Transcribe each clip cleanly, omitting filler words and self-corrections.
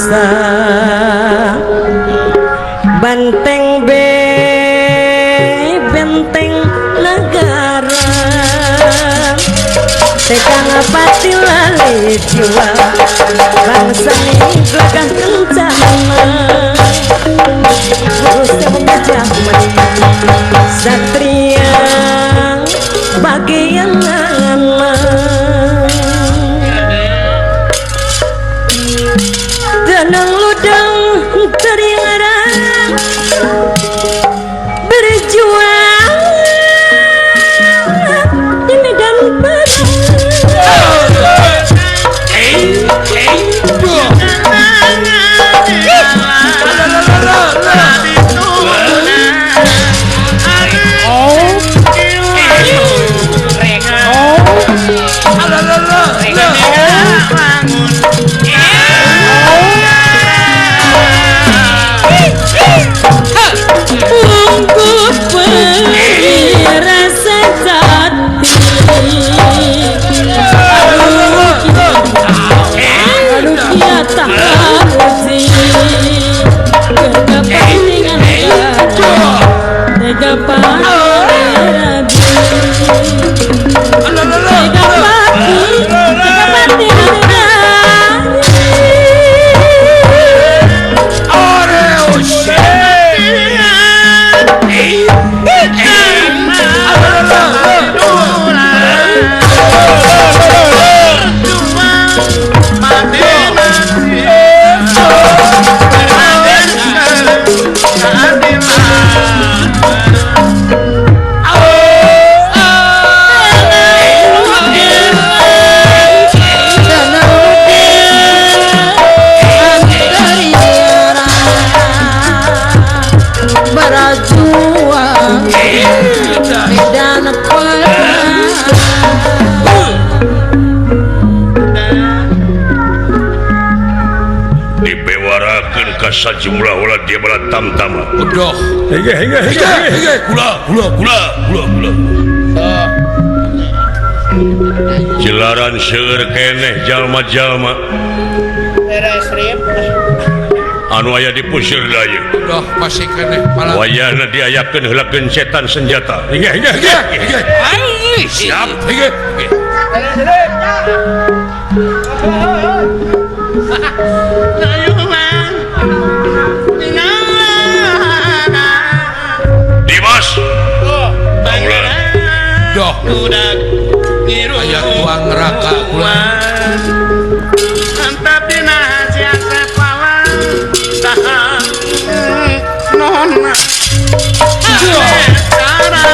Bangsa banteng be benteng negara tekang pati lali jiwa bangsa ini gelagah kencana gajah satria bagian danang ludang teringarang berjuang di medan perang. Sajumlah ulah dia bala tam-tama. Udah. Hege hege hege hege kula kula kula kula kula. Jelaran seueur keneh jalma-jalma. Anu aya di pusir daya. Udah pasti keneh pala. Wayahna diayakeun heula gencetan senjata. Hege hege hege hege. Siap hege. Dimas. Bangunan. Doh. Aya tuang neraka kula. Mantap dina siasa palang tahan nona. Cara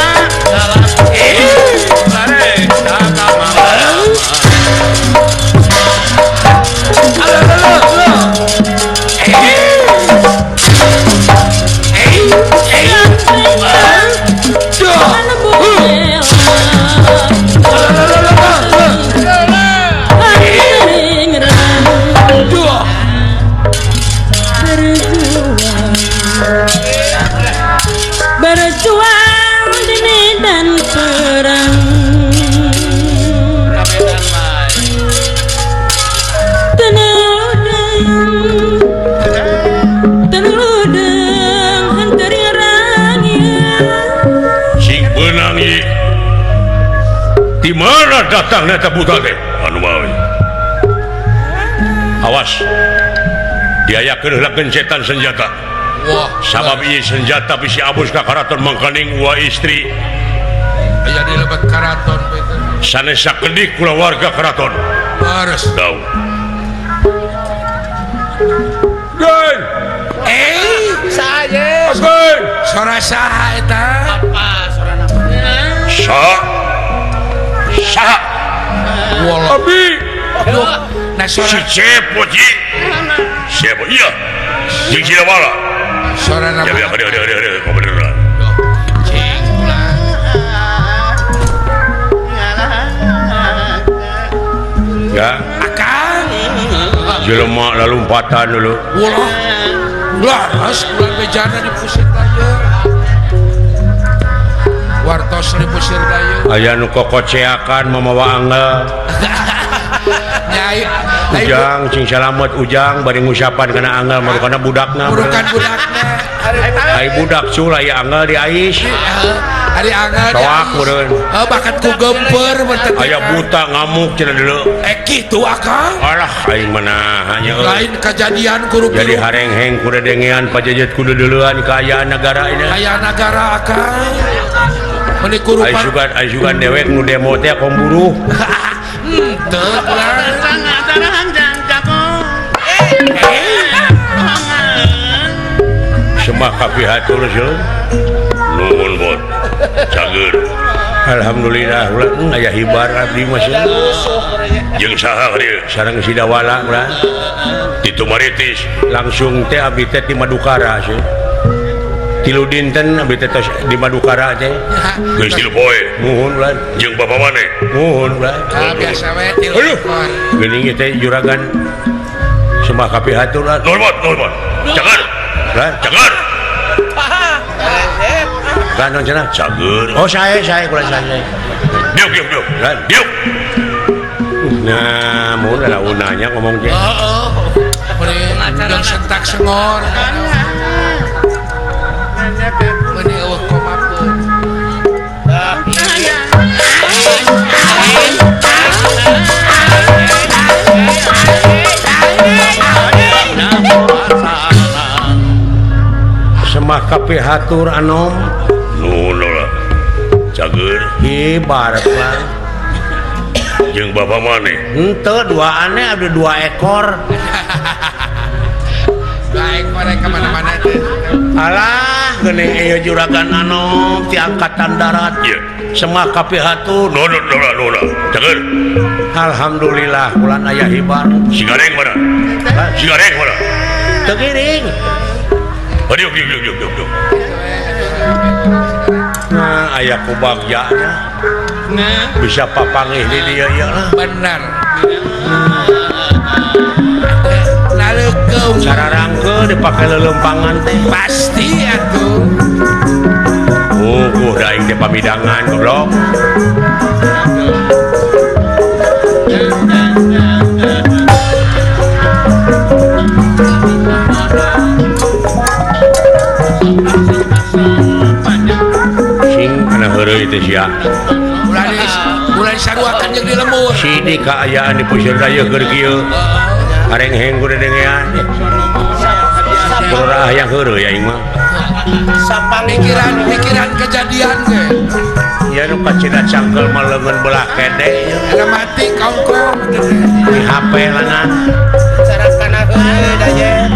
berjuang di medan perang. Tenudeng hanteri rangnya. Sing benang ieu. Di mana datangna eta buta teh? Anu bae. Awas. Diayakeun heula gencetan senjata. Wah, sabab ieu senjata bisi abus ka karaton mangkaning wa istri. Aya di lebet karaton beuteung. Sanes sakedik kulawarga karaton. Harus tahu. Geun. Saha Geun. Sora saha eta? Apa sorana? Sa. Saha? Wala. Abi. Nah sora si Cepo ji. Cepo iya. Jeung Cilawala. Sora Ya ya ya ya ya beneran. Cing ulah. Ya. Akang. Jelema lalumpatan dulu. Ulah. Laras ulah bejana di pusir daya. Wartos di pusir daya. Aya nu kokoceakan mamawa angel. Nya Ujang cing salamet Ujang bari ngusapan kana anggal marukana budakna. Burukan budakna. Ai budak cul aya anggal di ais. Ari anggal di Soak meureun. Heuh bakat ku gemper meureun. Aya buta ngamuk cenah deuleu. Kitu akang. Alah aing mah hanya euy. Lain kajadian kudu jadi harengheng ku dedengean pajejet kudu deuleuan kaayaan nagara ini. Kaayaan nagara akang. Meuni kurupan. Ai sugan dewek nu demo teh kom buruh. Henteu ulah. Semah kapihatur seuh. Nuhun bot. Cager. Alhamdulillah ulah aya hibar abdi mah seuh. Jeung saha dieu? Sareng Sidawala ulah. Ditu maritis langsung teh abdi teh di Madukara seuh. Tilu dinten abdi teh tos di Madukara teh. Geus tilu poe. Nuhun ulah. Jeung bapa maneh? Nuhun ulah. Ah biasa we tilu poe. Geuning ieu teh juragan semah kapihatur ulah. Nuhun bot, nuhun bot. Cager. Cager. Ganon cenah cager. Oh saya kula saya. Diuk diuk diuk. Diuk. Nah, mun ada unanya ngomong teh. Heeh. Meni jeung sentak sengor. Meni eueuh komapeun. Semah kapihatur anom. Nuhun lah. Cager hibar lah. Jeung bapa maneh? Henteu duaannya ada dua ekor. Dua ekor ka mana-mana teh. Alah, geuning ieu juragan anom ti angkatan darat. Ieu semah kapihatur. Nuhun nuhun nuhun. Cager. Alhamdulillah bulan aya hibar. Si gareng mana? Si gareng mana? Teu giring. Aduh, yuk, yuk, yuk, yuk, yuk. Nah, aya ku bagjana. Nah, bisa papangih di dieu ieu lah. Bener. Naleukeum sararangkeun dipake leuleumpangan teh. Pasti atuh. Oh, da aing teh pamidangan goblok. Sing kana heureuy teh sia. Ulah disaruakeun jeung di lembur. Sidi kaayaan di puseur dayeuh keur kieu. Harengheng ku dedengean. Purah yang heureuy aing mah. Pikiran pikiran kejadian ge. Ya nu kacida cangkeul mah leungeun belah kede. Ada mati kongkong di HP langan. Cara kana heureuy dayeuh.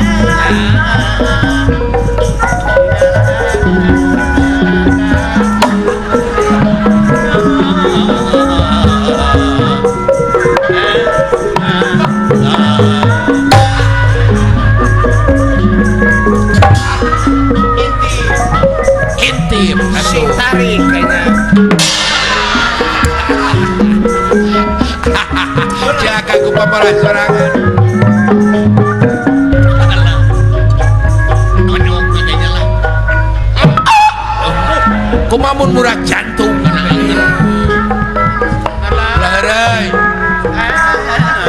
Intip sing tarik kayaknya. Jaga ku paparah sorangan. Kumamun murah jantung. Ulah heureuy.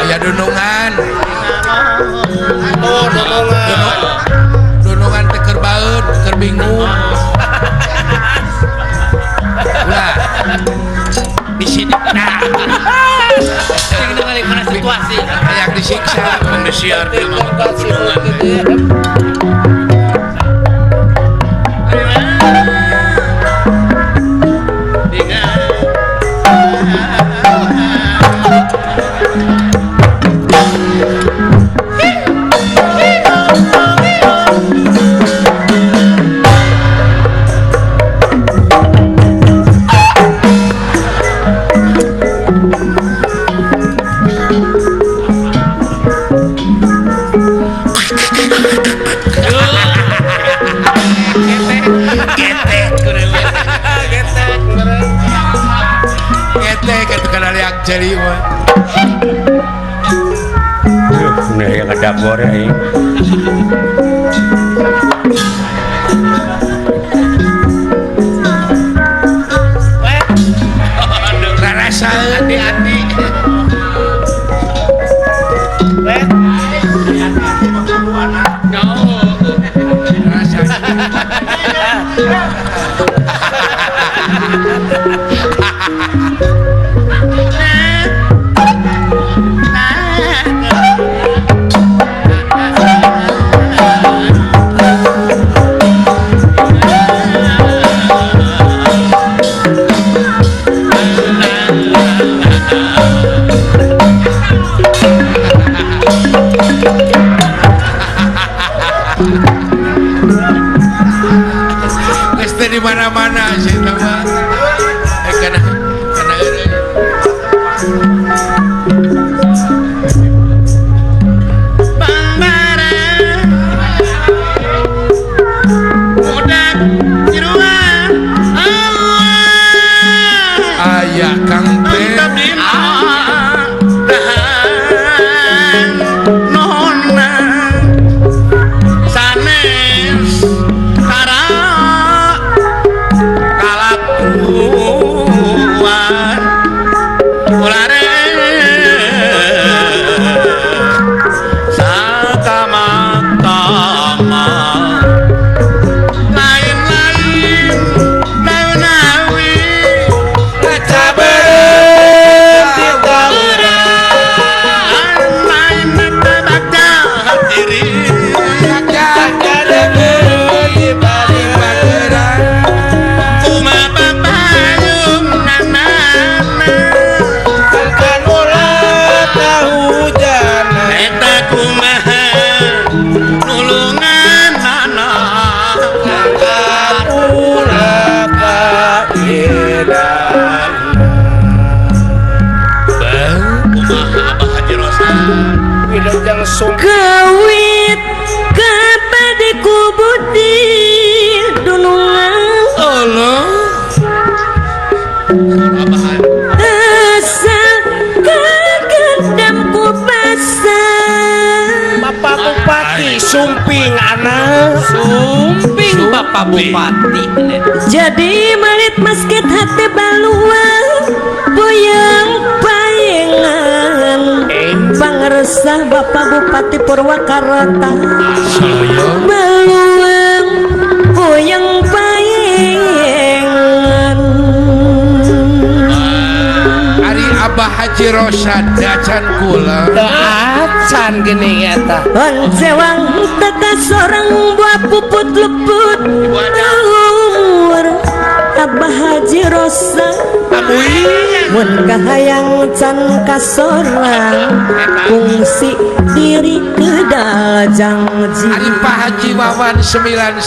Aya dunungan. Oh, dunungan. Dunungan teh keur baeud, keur bingung. Ulah. Di sini. Nah. Sing ningali kana situasi. Hayang disiksa. Kondisiar dunungan. Jadi mah. Nah, yang ada goreng. Rasa hati-hati. Kang Sum Kawit kapade ku budi dunungan Allah asa kagendam ku pasang. Bapak Bupati sumping anak sumping Bapak Bupati jadi melit masket hati baluang boyang payengan pangeresah Bapak Bupati Purwakarta baluang boyang payengan. Ari Abah Haji Rosyad dacan kula acan geuning eta Oncewang tata sorang buah puput leput umur Abah Haji Rosa mun kahayang can kasorang kungsi diri kedal jangji. Ari Pak Haji Wawan 99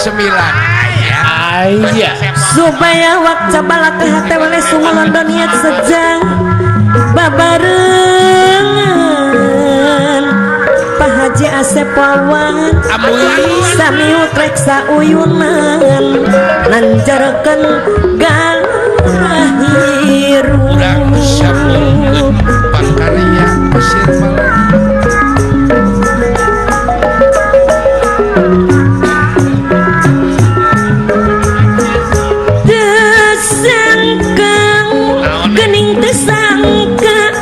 aya supaya wak cabalak hate wale sumalondo niat sejang babarengan Pak Haji Asep Wawan sami utrek sauyunan nanjarkeun galah hirup urang sampurkeun pakarya Pasir Malang. Tesangkang gening tesangka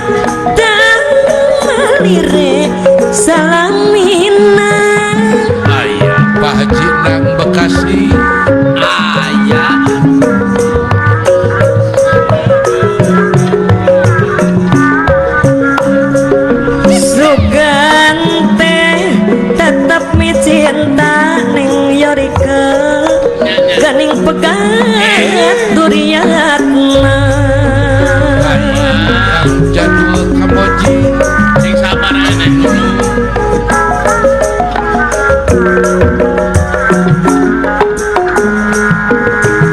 tamalire salamina. Aya Pak Haji Nang Bekasi aya sugan teh tetep micinta ning Yorike gening pegat duriatna. Yang jadul Kamboji sing sabar ane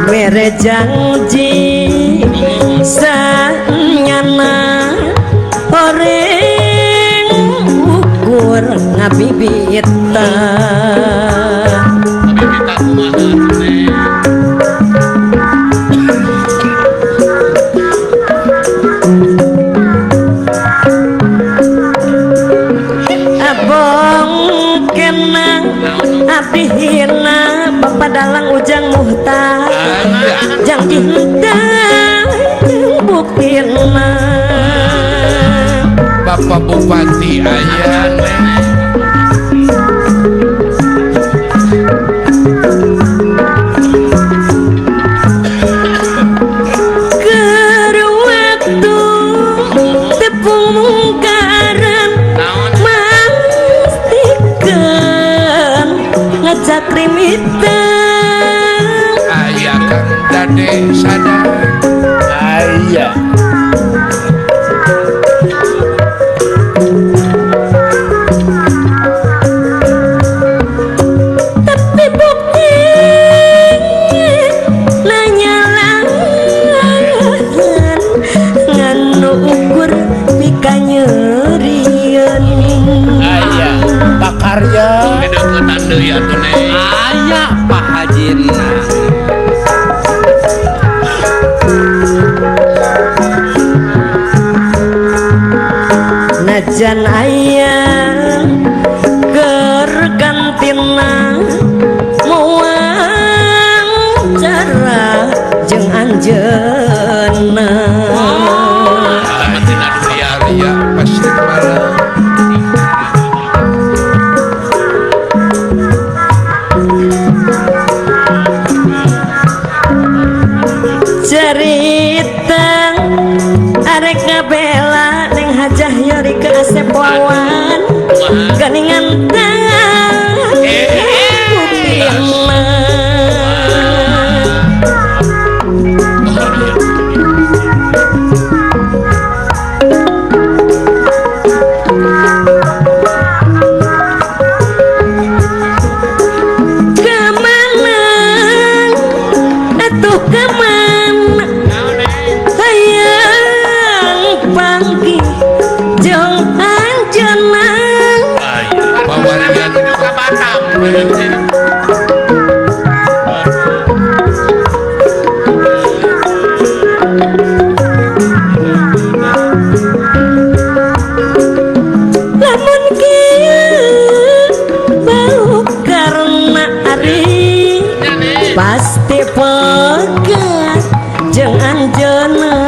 mere janji sanyana oreng ukur ngabibita. Ngabibita kumaha ceneh. Abong kenang abdi hina Bapak Dalang Ujang Muhtar janji henteu buktina. Bapak Bupati aya Keur waktu tepung mungkaran mastikeun ngajak rimitan aya Kang Dade sadar aya tapi bukti nanya nganu ukur pikanyerieun aya pakarya dideukeutan deui atuh neng aya Pak Haji Nang. Najan aya gergantina moal cara jeung anjeunna. Karya Pasir Malang Cerita arek ngabela ning Hajah Yorike Asep Wawan geningan tangan buktina. Kemana atuh kemana hayang panggih jeung anjeunna. Batam. Lamun kieu bau karena ari pasti pegat jeung anjeunna.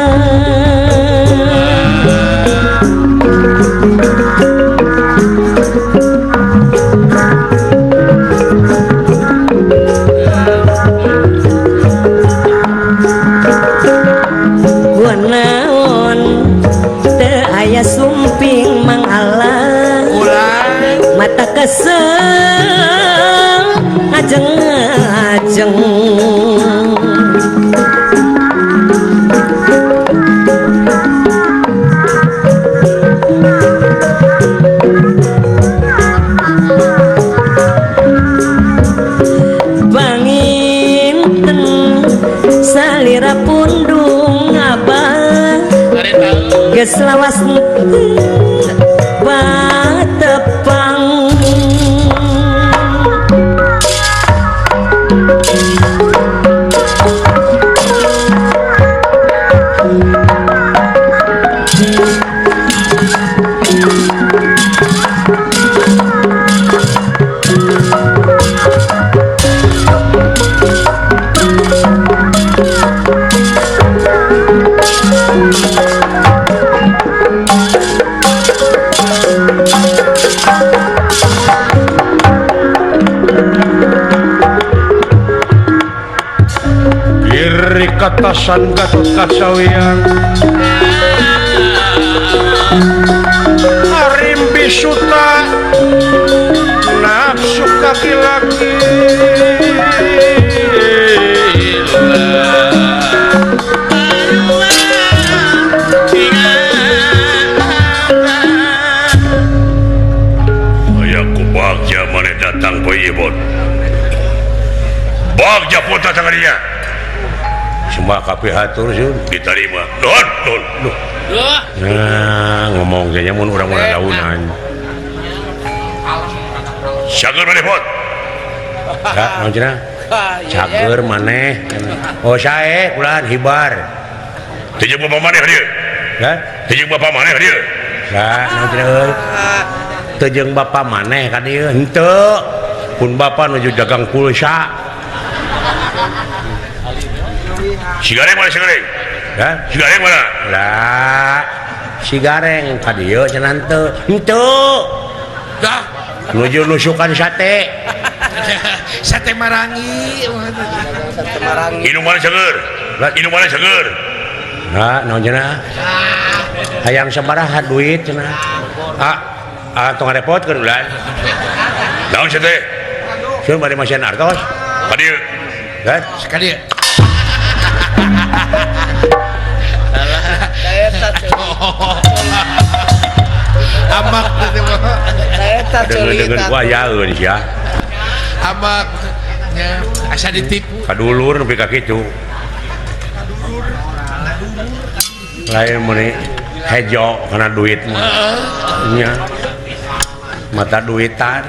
Kunaon teu aya sumping Mang Allah mata kesel ngajeng-ngajeng. Panginten salira pundung abah geus lawas batepang. Kiri katasan Gatot Kasawiang Arimbi Suta nafsu kaki-laki Ayaku bagja maneh datang poe ieu bon. Bagja pun datang ka dinya. Semua kabeh hatur sun diterima. Don don. Duh. Nah, ngomong ge nya mun urang mah daunan. Cager maneh bot. Ya, naon cenah? Cager maneh. Oh, sae ulah hibar. Teu jeung bapak maneh dieu. Hah? Teu jeung bapak maneh dieu. Lah, naon cenah euy? Teu jeung bapak maneh ka dieu. Henteu. Pun bapak nuju dagang pulsa. Si gareng mana si gareng? Hah? Si gareng mana? Lah, si gareng ka dieu cenah henteu. Henteu. Dah. Nuju nusukan sate. Sate marangi. Sate marangi. Inung mana cager? Inung mana cager? Nah, naon cenah? Hayang sabaraha duit cenah? Ah, tong ngarepotkeun ulah. Naon cenah teh? Sieun bade masihan artos. Ka dieu. Hah? Ka dieu. Amak teh mah. Eta Deungeun ku ayaeun sia. Amak nya asa ditipu. Kadulur nepi ka kitu. Lain meuni hejo kana duit mah. Nya. Mata duitan.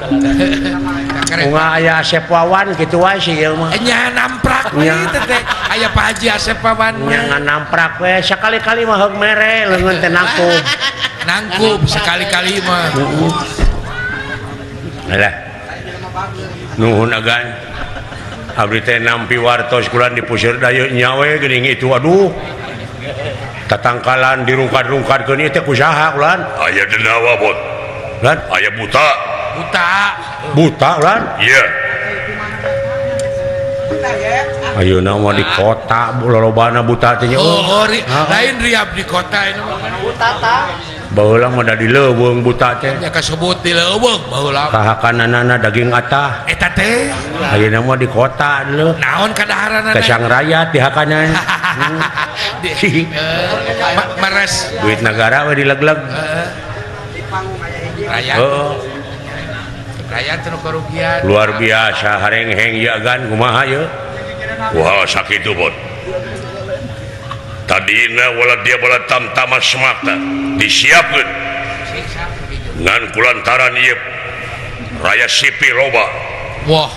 Unga aya Asep Wawan kitu wae sih ieu mah. Nya namprak we teh teh. Aya Pak Haji Asep Wawan mah. Nya namprak we sakali-kali mah heug mere leungeun teh nangkub. Nangkub sekali-kali mah. Alah. Nuhun agan. Abdi teh nampi wartos kulan di puseur dayu nya we geuning itu aduh. Tatangkalan dirungkad-rungkadkeun ieu teh ku saha kulan? Aya denawa bot. Lan aya buta. Buta. Buta lan? Iya. Ayeuna mah di kota lolobana buta teh nya. Oh, lain riap di kota ini mah. Buta tah. Baheula mah da di leuweung buta teh. Nya kasebut di leuweung baheula. Kahakananana daging atah. Eta teh. Ayeuna mah di kota leuh. Naon kadaharanana? Kesang rakyat dihakanan. Mares. Duit nagara we dilegleg. Rakyat. Heeh. Rakyat nu karugian. Luar biasa harengheng ya gan kumaha ye? Wah sakitu bot. Tadina wala dia bala tamtama semakta disiapkeun. Ngan kulantaran ieu Raya sipil loba. Wah,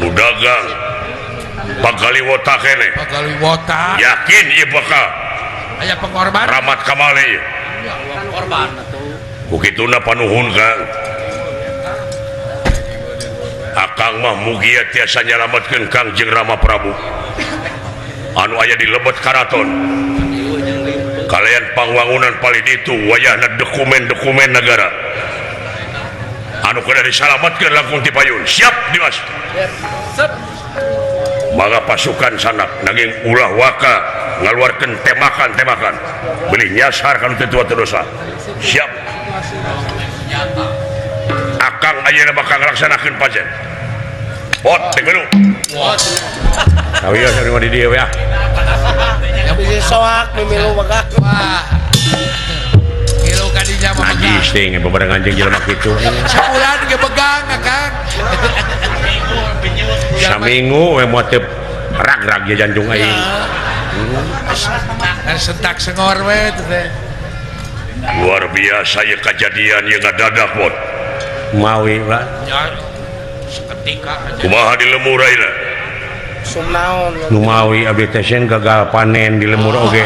nu dagang pagaliwota keneh. Pagaliwota. Yakin ieu bakal aya pengorbanan. Ramat kamali. Korban atuh. Ku kituna panuhun Kang. Akang mah mugia tiasa nyalametkeun Kang jeung Rama Prabu. Anu aya di lebet karaton. Kalian pangwangunan palid itu wayahna dokumen-dokumen negara. Anu kudu disalametkeun langkung ti payun. Siap Dimas. Siap. Mangga pasukan sanak nanging ulah waka ngaluarkeun tembakan-tembakan. Beli nyasar kanu teu tua teu dosa. Siap. Akang ayeuna bakal ngalaksanakeun pajen. Bot teh geuleuh. Awieu sareng di dieu we ah. Bisi soak mimilu megah. Wah. Ngilu ka dinya mah megah. Najis teh bebarengan jeung jelema kitu. Sabulan ge begang Kang. Saminggu we moal teu rag-rag ge jantung aing. Sentak sengor we teh. Luar biasa ieu kajadian ieu ngadadak bot. Mawi lah. Ya, seketika aja. Kumaha di lemur ayeuna? Sumnaon. Lumawi abdi teh sieun gagal panen di lemur oge.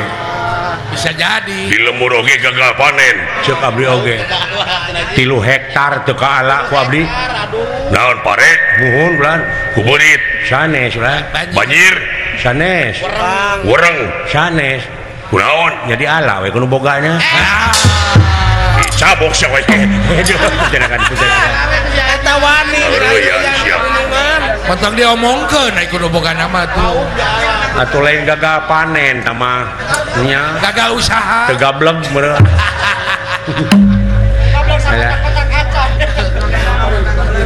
Bisa jadi. Di lemur oge gagal panen. Ceuk abdi oge. 3 hektar teu kaala ku abdi. Naon pare? Nuhun bulan. Ku beurit. Sanes ulah. Banjir. Sanes. Wereng. Sanes. Kunaon? Jadi ala we kudu bogana. Dicabok sia we. Jenengan jenengan. Eta wani. Siap. Montong diomongkeun ai kudu boga nama tuh. Atuh lain gagal panen tah mah nya. Gagal usaha. Teu gableg meureun.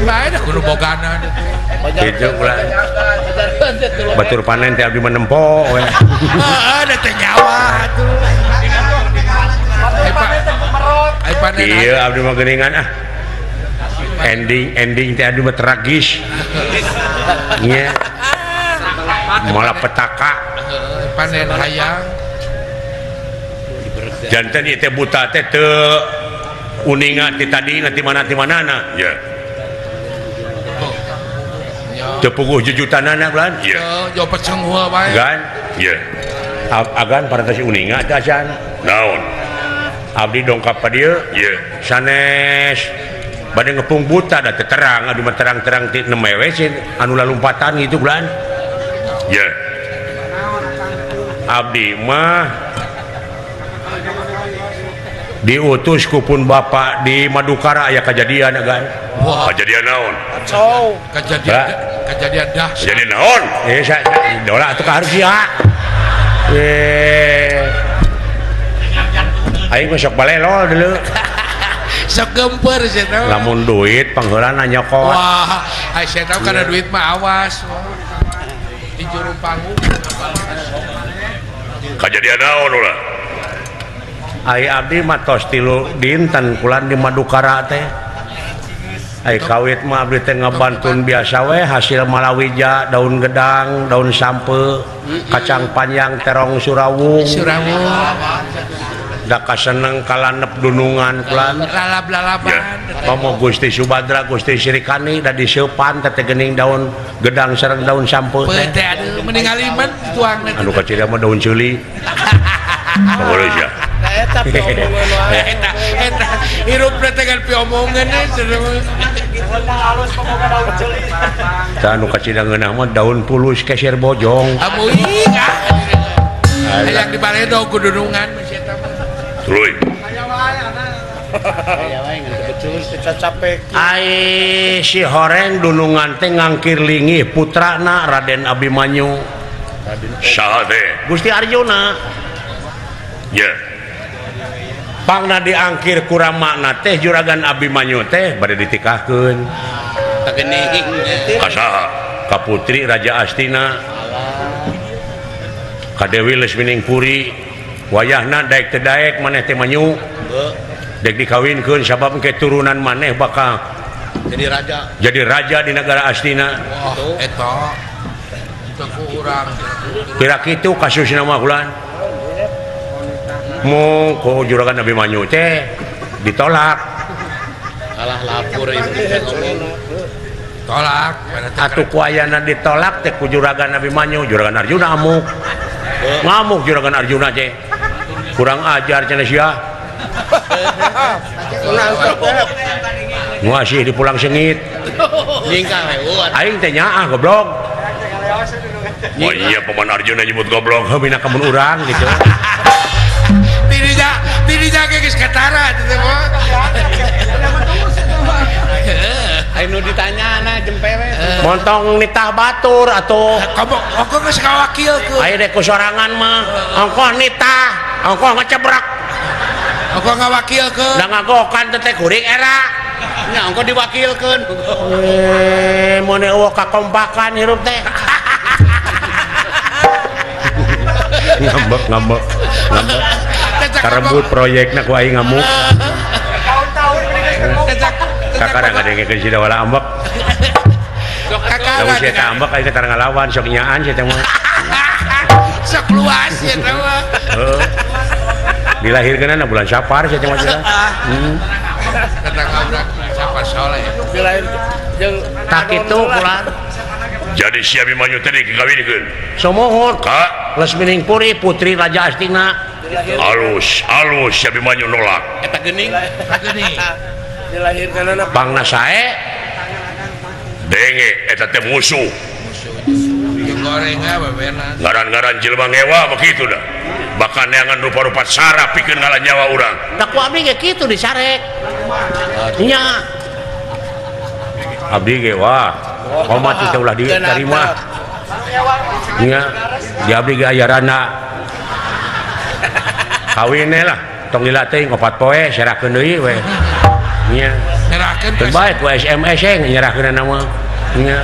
Bae da kudu bogana. Kitu ulah. Batur panen teh abdi mah nempo we. Heeh, da teh nyawa atuh. Ai panen. Ieu abdi mah geuningan ah. Ending ending teh abdi mah tragis. Nya. Malah petaka. Panen hayang. Janten ieu teh buta teh teu uninga ti tadi ti mana ti manana. Ya. Teu puguh jujutanana bulan. Iya. Jauh pecenghua bae. Gan. Iya. Agan parantos uninga teh acan. Naon? Abdi dongkap ka dieu. Iya. Sanes bade ngepung buta da teu terang, anu mah terang-terang ti nemewe sih anu lalumpatan gitu bulan. Iya. Abdi mah diutus ku pun bapak di Madukara aya kajadian agan. Wah, kajadian naon? Kacau. Kajadian kajadian dahsyat. Kajadian naon? Eh, dola atuh ka harus ya. Eh. Aing mah sok balelol deuleu. Sok gemper sia teh. Lamun duit pangheulana nyokot. Wah, ai sia teh kana duit mah awas. Di juru panggung. Kajadian naon ulah? Ai abdi mah tos 3 dinten kulan di Madukara teh. Ai kawit mah abdi teh ngabantun biasa we hasil malawija, daun gedang, daun sampe, kacang panjang, terong surawung. Surawung. Da kaseneng kalanep dunungan kulan. Lalab-lalaban. Komo Gusti Subadra, Gusti Srikani da diseupan teh geuning daun gedang sareng daun sampe teh. Teh aduh mending aliman tuangna. Anu kacida mah daun ceuli. Boleh ya. Eta piomongan wae. Eta eta hirup teh kan piomongan halus komo daun ceuli. Tah anu kacida ngeunah mah daun pulus keser bojong. Amuing ah. Hayang dibaledo ku dunungan mah eta mah. Tuluy. Aya wae ana. Aya wae ngan kebecul capek. Ai si horeng dunungan teh ngangkir lingih putrana Raden Abimanyu. Raden saha teh? Gusti Arjuna. Ya. Pangna diangkir kuramana teh Juragan Abimanyu teh bade ditikahkeun. Kagening. Ka saha? Ka putri Raja Astina. Ka Dewi Lesmining Puri. Wayahna daek teu daek maneh teh manyu. Dek dikawinkeun sabab engke turunan maneh bakal jadi raja. Jadi raja di negara Astina. Wah, eta. Teu ku urang. Kira kitu kasusna mah ulan. Mung ku Juragan Abimanyu teh ditolak. Kalah lapor itu ngomong. Tolak. Atuh ku ayana ditolak teh ku Juragan Abimanyu, Juragan Arjuna amuk. Ngamuk Juragan Arjuna teh. Kurang ajar cenah sia. Ngasih di pulang sengit. Aing teh nyaah goblok. Oh iya paman Arjuna nyebut goblok, heuh bina kamun urang gitu. Tidinya ge geus katara teh mah. Aing nu ditanyana jempere. Montong nitah batur atuh. Kamu ongkoh geus ngawakilkeun. Aya deh ku sorangan mah. Ongkoh nitah, ongkoh ngecebrak. Ongkoh ngawakilkeun. Da ngagokan teh kuring era. Nya ongkoh diwakilkeun. Mun eueuh kakompakan hirup teh. Ngambek ngambek. Ngambek. Karebut proyekna ku aing ngamuk. Kakara ngadengekeun si Dawala ambek. Lamun sia teh ambek aing teh ngalawan sok nyaan sia teh mah. Sok luas sia teh mah. Heeh. Dilahirkeunna bulan Safar sia teh mah sia. Safar soleh. Dilahir jeung tak kitu bulan. Jadi si Abimanyu teh dikawinkeun. Sumuhun ka Lesmining Puri putri Raja Astina. Alus, alus si Abimanyu nolak. Eta geuning, eta geuning. Dilahirkeunana bangna sae. Denge eta teh musuh. Musuh. Gorengna babena. Ngaran-ngaran jelema ngewa begitu dah. Bahkan neangan rupa-rupa sara pikeun ngalah nyawa urang. Da ku abdi ge kitu disarek. Nya. Abdi ge wah, komat teh ulah diterima. Nya, di abdi ge aya rana. Kawin lah, tong lila teuing opat poe serahkeun deui we. Nya. Nyerahkeun teu bae ku SMS e nyerahkeunna mah. Nya.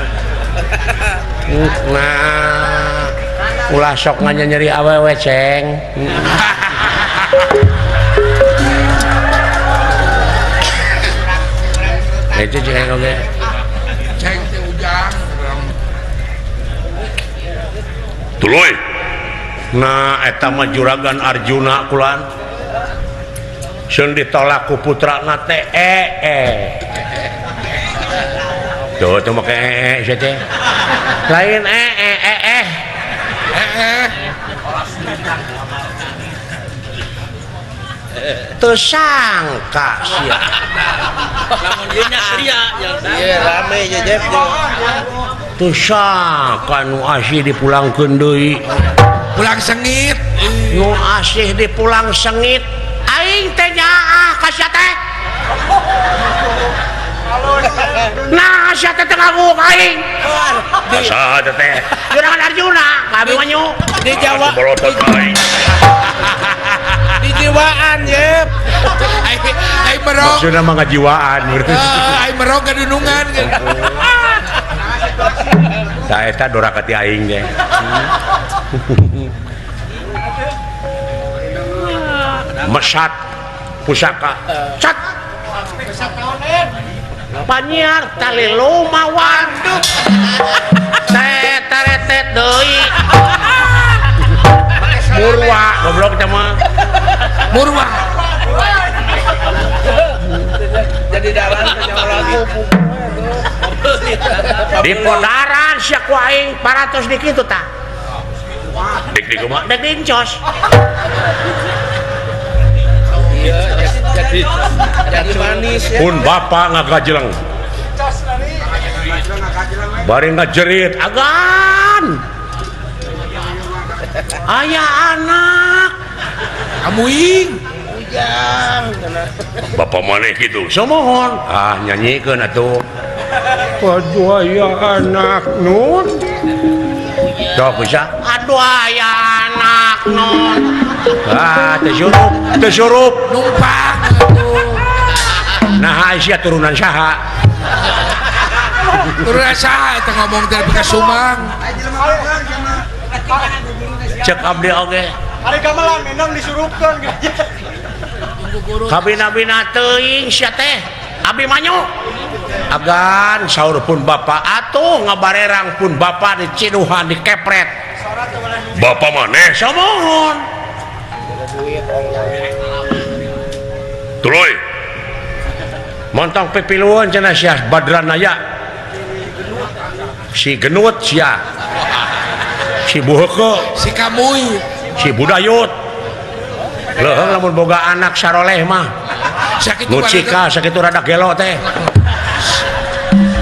Nah, ulah sok nganyeri awewe ceng. Itu ceng oge. Ceng teh ujang. Tuluy. Nah, eta mah Juragan Arjuna kulan. Seun ditolak ku putrana teh Tuh tuh make sia teh. Lain Teu sangka sia. Lamun ieu nya ria ieu rame jejep. Teu sangka nu asih dipulangkeun deui. Pulang sengit. Nu asih dipulang sengit. Aing teh nyaah ka sia teh. Nah, sia teh teu ngaguk aing. Saha teh? Juragan Arjuna, ka Abimanyu. Di Jawa. Borotot aing. Di jiwaan yep. Aing merok. Maksudna mah ngajiwaan. Aing merok gadunungan. Tah eta doraka ti aing teh. Mesat pusaka. Cat. Panyiar tali lumawan. Teh teretet deui. Murwa goblok teh mah. Murwa. Jadi dalan teh lagu. Di podaran sia ku aing 400 di kitu tah. Dek di kumaha? Dek dincos. Jadi jadi manis ya. Pun bapak ngagajeleng. Bari ngajerit agan. Aya anak. Amuing. Ujang. Bapak maneh kitu. Sumuhun. Ah nyanyikeun atuh. Aduh aya anak nun. Sok bisa. Aduh aya anak nun. Ah teu surup, teu surup numpang atuh. Nah sia turunan saha? Turunan saha eta ngomong teh ka Sumang. Cek abdi oge. Ari gamelan minum disurupkeun. Kabina-bina teuing sia teh. Abimanyu. Agan saur pun bapak atuh ngabarerang pun bapak diciduhan dikepret. Bapak maneh? Sumuhun. Tuluy. Montong pipiluan cenah sia Badranaya. Si Genut sia. Si Buheke, si Kamuy, si Budayut. Leuheung lamun boga anak saroleh mah. Sakitu Nu cikal sakitu rada gelo teh.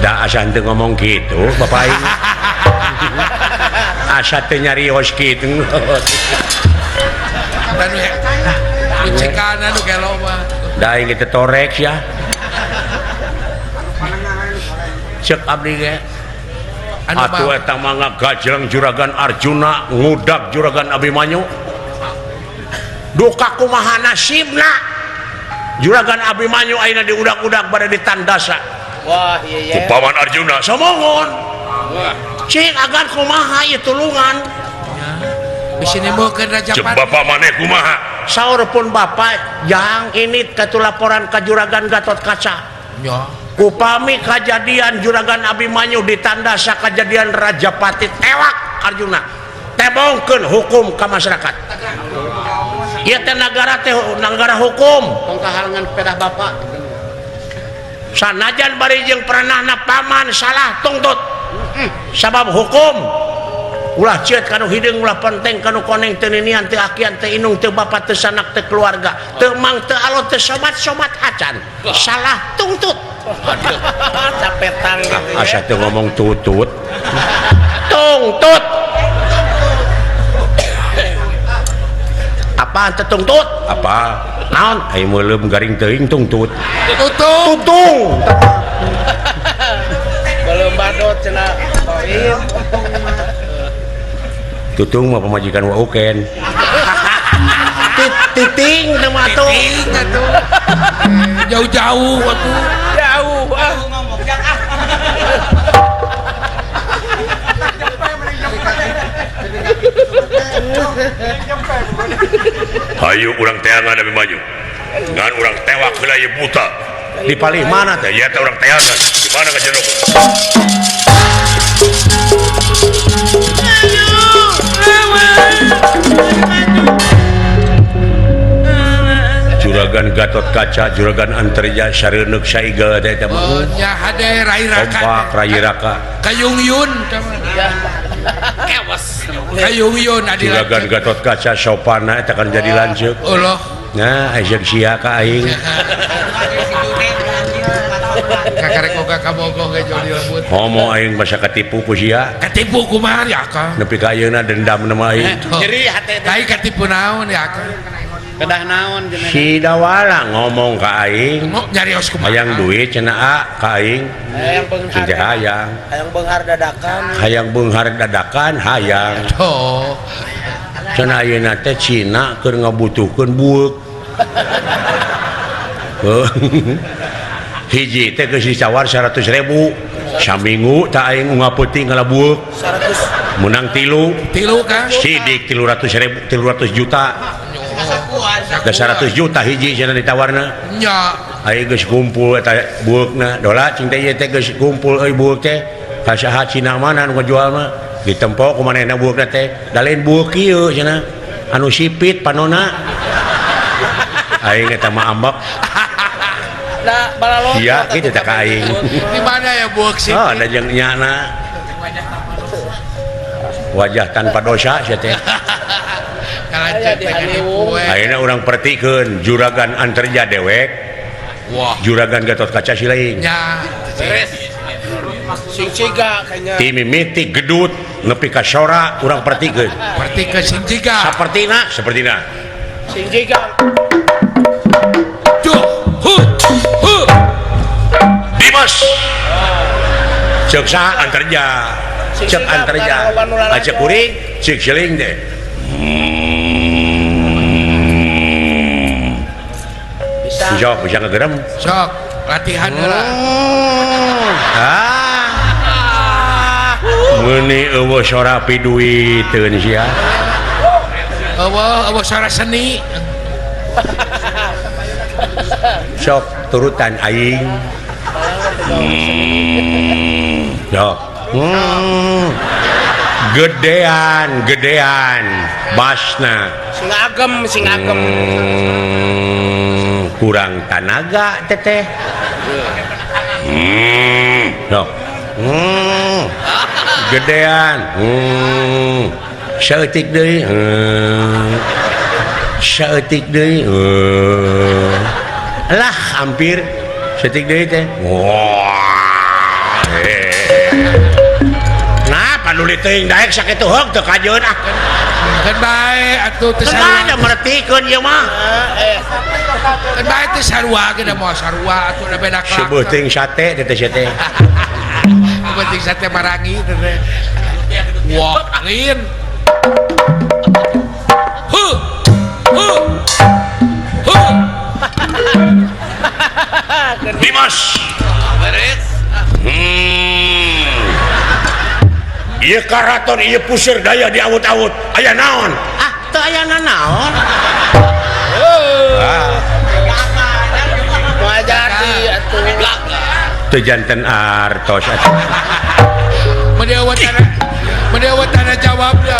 Da asa henteu ngomong kitu bapak aing. Asa teu nyarios kitu. Nu cikalna nu gelo mah. Da aing teh torek sia. Cek abdi ge. Atuh eta mah ngagajleng Juragan Arjuna ngudag Juragan Abimanyu. Duka kumaha nasibna Juragan Abimanyu ayeuna diudag-udag bade ditandasa. Wah, iya iya. Ku Paman Arjuna somongon. Wah. Cing agan kumaha ieu tulungan. Bisi nimbulkeun Raja Cek Pati. Bapak maneh kumaha? Saur pun Bapak jang ini katu laporan ka Juragan Gatot Kaca. Nya. Upami kajadian Juragan Abimanyu ditandasa kajadian Raja Pati tewak Arjuna. Tebongkeun hukum ka masyarakat. Ieu teh nagara teh nagara hukum. Tong kahalangan pedah bapak. Sanajan bari jeung peranahna paman salah tungtut. Sabab hukum ulah cieut kanu hideung ulah penteng kanu koneng teu ninian teu akian teu inung teu bapa teu sanak teu keluarga teu mang teu alot teu sobat-sobat acan salah tungtut. Capetang gitu ya. Asa teu ngomong tutut. Tungtut. Apaan teu tungtut? Apa? Naon? Ai meuleum garing teuing tungtut. Tutung. Tutung. Belum badot cenah. Koin. Tutung mah pamajikan wa uken. Titing teh mah atuh. Titing atuh. Jauh-jauh atuh. Jauh ah. Hayu urang teangan Abimanyu. Ngan urang tewak heula ieu buta. Di palih mana teh? Ya teh urang teangan. Di mana ka jero? Juragan Gatot Kaca, Juragan Antarja, Sareuneuh Saiga teh eta mah. Oh, nya hade Rai Raka. Kompak Rai Raka. Kayungyun teh mah. Kewas. Kayungyun adi Juragan Gatot Kaca sopana eta kan jadi lanceuk. Uloh. Nah, aya sia ka aing. Kakarek boga kabogoh ge jauh di lembut. Homo aing basa katipu ku sia. Katipu kumaha ya Kang? Nepi ka ayeuna dendam na mah aing. Nyeri hate teh. Ai katipu naon ya Kang? Kedah naon cenah. Si Dawala ngomong ka aing. Nyarios kumaha? Hayang duit cenah a ka aing. Hayang beunghar. Cing hayang. Hayang beunghar dadakan. Hayang beunghar dadakan hayang. Oh. Cenah ayeuna teh Cina keur ngabutuhkeun bueuk. Hiji teh geus ditawar 100.000. Saminggu tah aing unggal peuting ngala bueuk. 100 menang tilu. Tilu Kang. Sidik 300.000 300 juta. Da 100 juta hiji cenah ditawarna. Nya. Aing geus kumpul eta bueukna. Dola cing teh ieu teh geus kumpul euy bueuk teh. Ka saha Cina mana nu ngajual mah? Ditempo ku manehna bueukna teh. Da lain bueuk kieu cenah. Anu sipit panona. Aing eta mah ambek. Da balalotot. Iya kitu teh ka aing. Di mana ya bueuk sipit? Oh, da jeung nyana. Wajah tanpa dosa sia teh. Ayeuna urang pertikeun Juragan Antarja dewek. Wah. Juragan Gatot Kaca si lain. Nya. Beres. Sing ciga kayaknya. Ti mimiti gedut nepi ka sora urang pertikeun. Pertikeun sing ciga. Sapertina, sapertina. Sing ciga. Duh, hu, hu. Dimas. Ceuk saha Antarja. Ceuk Antarja. Acek kuring, ceuk siling teh. Bisa. Sok bisa ngegerem. Sok, latihan heula. Ah. Meuni eueuh sora piduiteun sia. Eueuh, eueuh sora seni. Sok turutan aing. Sok. Gedean, gedean basna. Sing agem, sing agem. Kurang tanaga teteh. No. Gedean. Saeutik deui. Saeutik deui. Lah hampir saeutik deui teh. Wah. Nah, panuli teuing daek sakitu heug teu kajeun ah. Keun bae atuh teu sarua. Teu mertikeun ieu mah. Keun bae teu sarua ge da moal sarua atuh da beda karakter. Sebeuting sate teh teh. Penting sate marangi teh. Wah, lain. Huh. Huh. Huh. Dimas. Beres. Ieu karaton ieu puseur daya diawut-awut. Aya naon? Ah, teu aya naon. Ah. Moal jadi atuh. Teu janten artos atuh. Mendewa tanah jawabnya.